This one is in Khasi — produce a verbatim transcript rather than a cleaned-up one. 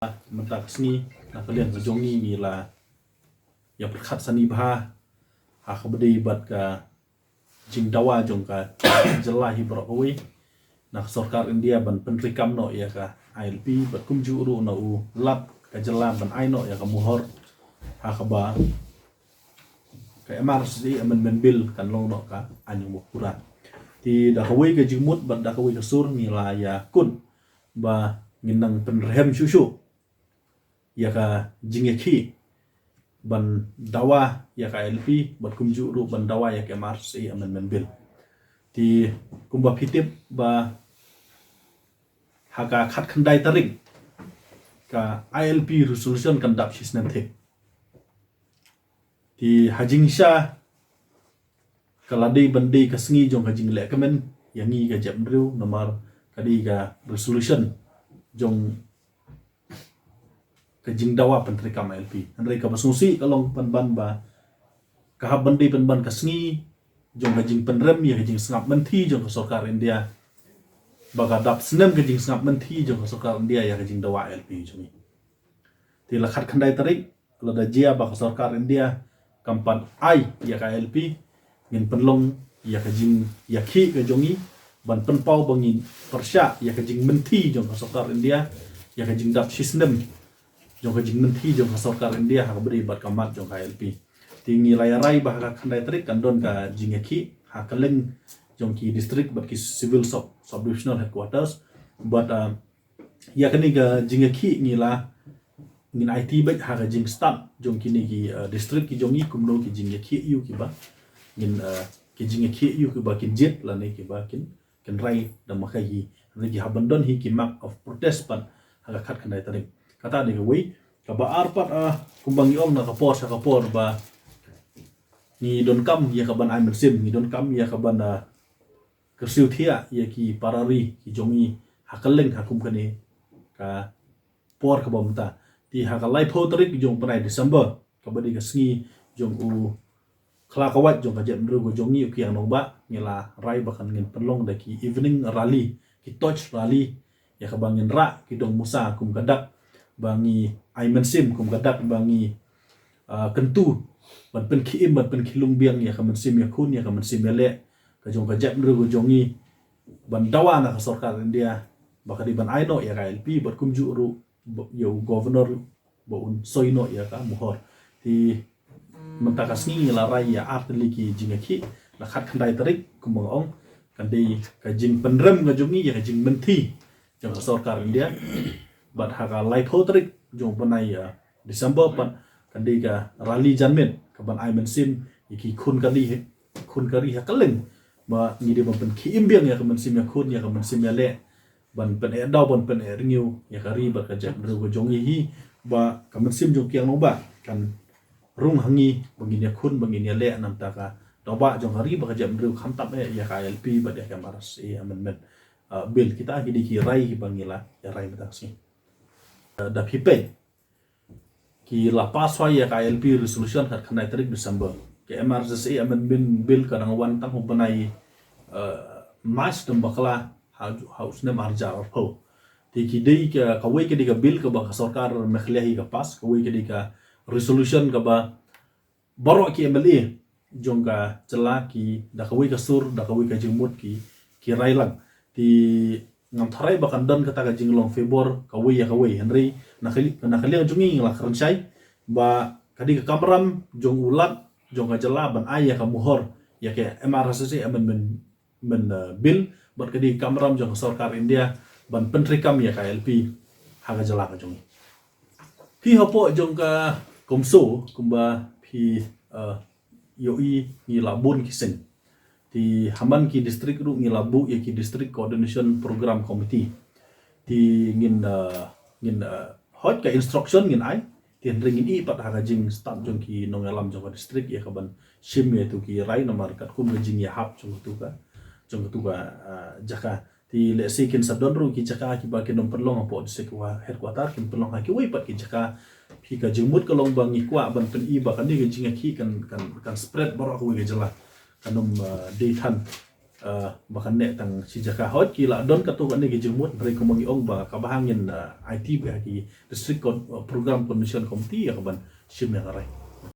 Mynta ka sngi na ka liang ka jong ngi ngi la ïa pyrkhat sani bha ha kaba dei bad ka jingdawa jong ka jylla hi baroh kawei na ka sorkar India ban pyntreikam noh ïa ka I L P bad kumjuh ruh na u Lat ka jylla ban ai noh ïa ka mohor ha kaba ka M R S S A Amendment Bill kan long noh ka aiñ jong u pura. Te da kawei ka jingmut bad da kawei ka sur ngi la ïa kut ba ngin nang pynrhem shuh shuh ïa ka jingïakhih ban dawa ïa ka I L P bad kumjuh ruh ban dawa ïa ka M R S S A Amendment Bill. Te kumba phi tip ba ha ka khatkhyndai tarik ka I L P resolution kan dap shi snem thik. Te ha jingshisha ka la dei ban dei ka sngi jong ka jingleh kmen ïa ngi ka jaitbynriew namar ka dei ka resolution jong ka jingdawa pyntreikam I L P. Hynrei kaba sngewsih ka long pynban ba ka hap ban dei pynban ka sngi jong ka jingpynrem ïa ka jingsngap mynthi jong ka sorkar India. Ba ka dap snem ka jingsngap mynthi jong ka sorkar India ïa ka jingdawa I L P jong ngi. Te la khatkhyndai tarik lada jia ba ka sorkar India kam pat ai ïa ka I L P, ngin pynlong ïa ka jingïakhih ka jong ngi ban pynpaw ba ngin pyrshah ïa ka jingmynthi jong ka sorkar India ïa ka jingdap shi snem jong ka jingmynthi jong ka sorkar India ha kaba dei bad ka mat jong ka I L P. Te ngi la ïa rai ba ha ka khatkhyndai tarik kan don ka jingïakhih ha kylleng jong ki district bad ki civil sub subdivisional headquarters. Bad ïa kane ka jingïakhih ngi la ngin aiti beit ha ka jingstad jong kine ki district ki jong ngi kumno ki jingïakhih ïa u kiba ngin ki jingïakhih ïa u kiba kin jied lane kiba kin kin rai da ma ka hi. Hynrei ki hap ban don hi ki mark of protest pat ha ka khatkhyndai tarik. Kata dei kawei. Kaba ar pat kumba ngi ong na ka por sha ka por ba ngi donkam ïa ka ban ai mynsiem, ngi donkam ïa ka ban kyrsiew thiah ïa ki para ri ki jong ngi ha kylleng ha kum kane ka por kaba mynta. Te ha ka laiphew tarik jong u bnai December kaba dei ka sngi jong u khlakawait jong ka jaitbynriew ka jong ngi u Kiang Nangbah ngi la rai ba kan ngin pynlong da ki evening rally, ki torch rally ïa kaba ngin rah ki dong musa kum ka dak ba ngi ai mynsiem, kum ka dak ba ngi kyntu ban pynkhie im ban pynkhie lung biang ïa ka mynsiem ïakhun ïa ka mynsiem ïaleh ka jong ka jaitbynriew ka jong ngi ban dawa na ka sorkar India ba ka dei ban ai noh ïa ka I L P bad kumjuh ruh ïa u governor ba un soi noh ïa ka mohor. Te mynta ka sngi ngi la rai ïa ar tylli ki jingïakhih. La khatkhyndai tarik kumba nga ong kan dei ka jingpynrem ka jong ngi ïa ka jingmynthi jong ka sorkar India. Bad ha ka laiphew tarik jong u bnai December pat kan dei ka rally janmiet ka ban ai mynsiem ïa ki khun ka ri, khun ka ri ha kylleng ba ngi dei ban pynkhie im biang ïa ka mynsiem ïakhun ïa ka mynsiem ïaleh ban pyneh daw ban pyneh rngiew ïa ka ri bad ka jaitbynriew ka jong ngi hi ba ka mynsiem jong u Kiang Nangbah kan rung ha ngi ba ngin ïakhun ba ngin ïaleh namar ka daw ba jong ka ri bad ka jaitbynriew khamtam eh ïa ka I L P bad ïa ka M R S S A Amendment Bill. Kita ki dei ki rai kiba ngi la ïa rai mynta ka sngi. Da phi peit ki la pass ïa ka I L P resolution khatkhyndai tarik December. Ka M R S S A Amendment Bill ka dang wan tang u bnai March dang bakla ha u snem arhajar arphew. Te ki dei ka kawei ka dei ka bill kaba ka sorkar Meghalaya hi ka pass, kawei ka dei ka resolution kaba baroh ki M L A jong ka jylla ki da kawei ka sur da kawei ka jingmut ki ki rai lang. Te ngam tharai ba kan don kata ka jinglong favour kawei ïa kawei, hynrei na ka liang jong ngi ngi la kren shai ba ka dei ka kamram jong u Lat jong ka jylla ban ai ïa ka mohor ïa ka M R S S A Amendment Bill bad ka dei ka kamram jong ka sorkar India ban pyntreikam ïa ka I L P ha ka jylla ka jong ngi. Phi hapoh jong ka CoMSO kumba phi ïohi ngi la bun ki seng. Te ha man ki district ruh ngi la buh ïa ki District Coordination Program Committee. Te ngin ngin hot ka instruction ngin ai. Te hynrei ngin ïohi pat ha ka jingstad jong ki nongïalam jong ka district ïa ka ban shim ïa tu ki rai namar katkum ka jingïahap jong tu ka jong tu ka jaka. Te lehse kin sa don ruh ki jaka kiba kin ym pynlong hapoh district headquarter, kin pynlong ha kiwei pat ki jaka. Phi ka jingmut ka long ba ngi kwah ban pyni ba kane ka jingïakhih kan kan kan spread baroh kawei ka jylla. Kan ym dei than uh, ba kan neh tang shi jaka. Hooid ki la don katto katne ki jingmut, hynrei kumba ngi ong ba kaba hang ngin uh, aiti beit ha ki district con- uh, program commission committee ïa kaban shim ïa ka rai.